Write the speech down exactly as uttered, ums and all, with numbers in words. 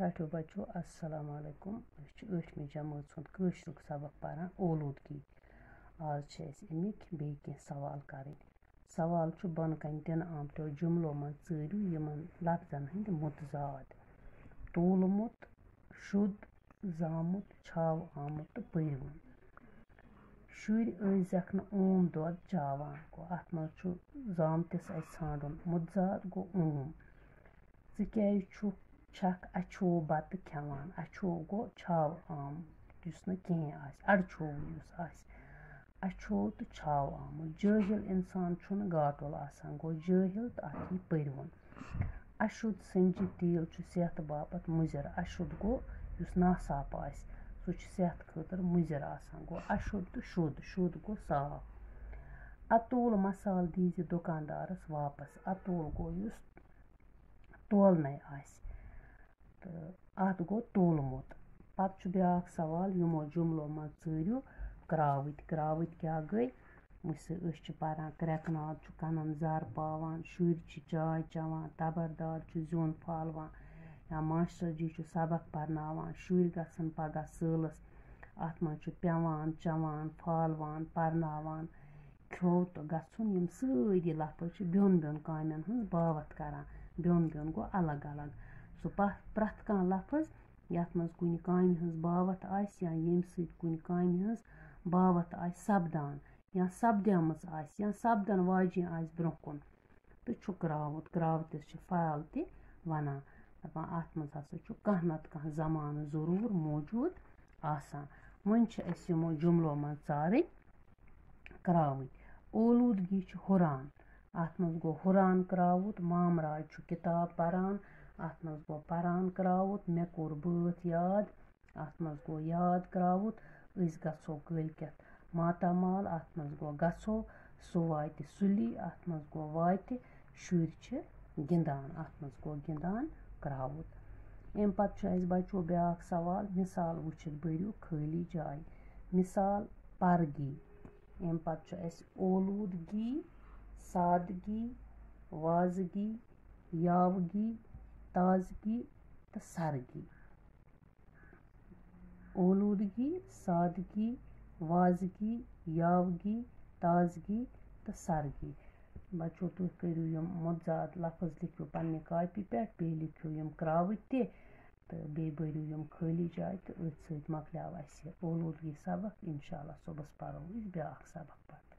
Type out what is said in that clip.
ٹاٹھیو بچو، السلام علیکم۔ أسۍ چھِ ٲٹھمہِ جمٲژ ہُنٛد کٲشرُک سبق پران، اولوٗدگی۔ آز چھِ اَسہِ اَمِکۍ بیٚیہِ کینٛہہ سوال کرٕنۍ۔ سوال چھُ بۄنہٕ کنہِ دِنہٕ آمتیو جملو منٛز ژٲرِو یِمن لفظن ہٕنٛدۍ متضاد: توٗلمُت، شُد، زامُت، چھاو آمُت تہٕ پٔرِوُن۔ شُرۍ ٲسۍ زٮ۪کھ نہٕ اوم دۄد چاوان۔ گوٚو، اَتھ منٛز چھُ زامتِس اَسہِ ژھانٛڈُن متضاد، گوٚو اوم۔ ژٕ کیٛازِ چھُکھ، چھَکھ اَچھو بَتہٕ کھٮ۪وان؟ اَچھو گوٚو چھاو آمُت، یُس نہٕ کِہیٖنۍ آسہِ، اَڑچھووٕے یُس آسہِ۔ اَچھو تہٕ چھاو آمُت۔ جٲہِل اِنسان چھُنہٕ گاٹُل آسان۔ گوٚو، جٲہِل تہٕ اَتھ یی پٔرِوُن۔ اَشُد سِنجہِ تیٖل چھُ صحتہٕ باپتھ مُضِر۔ اَشُد گوٚو یُس ناصاف آسہِ، سُہ چھُ صحتہٕ خٲطرٕ مُضِر آسان۔ گوٚو، اَشُد تہٕ شُد، شُد گوٚو صاف۔ اَتول مسالہٕ دیٖزِ دُکاندارَس واپس۔ اَتول گوٚو یُس تولنَے آسہِ۔ تہٕ اَتھ گوٚو تولمُت۔ پَتہٕ چھُ بیٛاکھ سوال، یِمو جُملو منٛز ژٲرِو کرٛاوٕتۍ۔ کرٛاوٕتۍ کیٛاہ گٔے؟ وٕچھ سا، أسۍ چھِ پَران، کرٛٮ۪کہٕ ناد چھُ کَنَن زَر پاوان، شُرۍ چھِ چاے چٮ۪وان، تَبَردار چھُ زیُن پھالوان، یا ماسٹر جی چھُ سبق پَرناوان، شُرۍ گژھن پَگاہ سٲلَس۔ اَتھ منٛز چھُ پٮ۪وان، چٮ۪وان، پھالوان، پَرناوان، کھیوٚو تہٕ گژھُن، یِم سٲری لفظ چھِ بیوٚن بیوٚن کامٮ۪ن ہٕنٛز باوَتھ کران۔ بیوٚن بیوٚن گوٚو الگ الگ۔ سُہ پَتھ، پرٛٮ۪تھ کانٛہہ لفظ یَتھ منٛز کُنہِ کامہِ ہٕنٛز باوَتھ آسہِ یا ییٚمہِ سۭتۍ کُنہِ کامہِ ہٕنٛز باوَتھ آسہِ سَپدان یا سَپدیمٕژ آسہِ یا سَپدَن واجیٚنۍ آسہِ برٛونٛہہ کُن، تہٕ چھُ کرٛاوُت۔ کرٛاوتِس چھِ فعل تہِ وَنان۔ دَپان، اَتھ منٛز ہسا چھُ کانٛہہ نَتہٕ کانٛہہ زمانہٕ ضروٗر موٗجوٗد آسان۔ وۄنۍ چھِ أسۍ یِمو جُملو منٛز ژارٕنۍ کرٛاوٕنۍ۔ اولوٗدگی چھِ ہُران۔ اَتھ منٛز گوٚو ہُران کرٛاوُت۔ مامراج چھُ کِتاب پَران۔ اَتھ منٛز گوٚو پَران کرٛاوُت۔ مےٚ کوٚر بٲتھ یاد۔ اَتھ منٛز گوٚو یاد کرٛاوُت۔ أسۍ گژھو کٲلۍکٮ۪تھ ماتامال۔ اَتھ منٛز گوٚو گژھو۔ سُہ واتہِ سُلی۔ اَتھ منٛز گوٚو واتہِ۔ شُرۍ چھِ گِنٛدان۔ اَتھ منٛز گوٚو گِنٛدان کرٛاوُت۔ اَمہِ پَتہٕ چھُ اَسہِ بَچو بیٛاکھ سوال، مِثال وٕچھِتھ بٔرِو خٲلی جاے۔ مِثال، پَرگی۔ اَمہِ پَتہٕ چھُ اَسہِ اولوٗدگی، سادگی، وازگی، یاوگی، تازگی تہٕ سرگی۔ اولوٗدگی، سادگی، وازگی، یاوگی، تازگی تہٕ سرگی۔ بَچو، تُہۍ کٔرِو یِم مُتضاد لفظ، لیکھِو پنٛنہِ کاپی پٮ۪ٹھ، بیٚیہِ لیکھِو یِم کرٛاوٕتۍ تہِ، تہٕ بیٚیہِ بٔرِو یِم خٲلی جایہِ، تہٕ أتھۍ سۭتۍ مۄکلیو اَسہِ اولوٗدگی سبق۔ اِنشاء اللہ صُبحَس پَرو أسۍ بیٛاکھ سبق پَتہٕ۔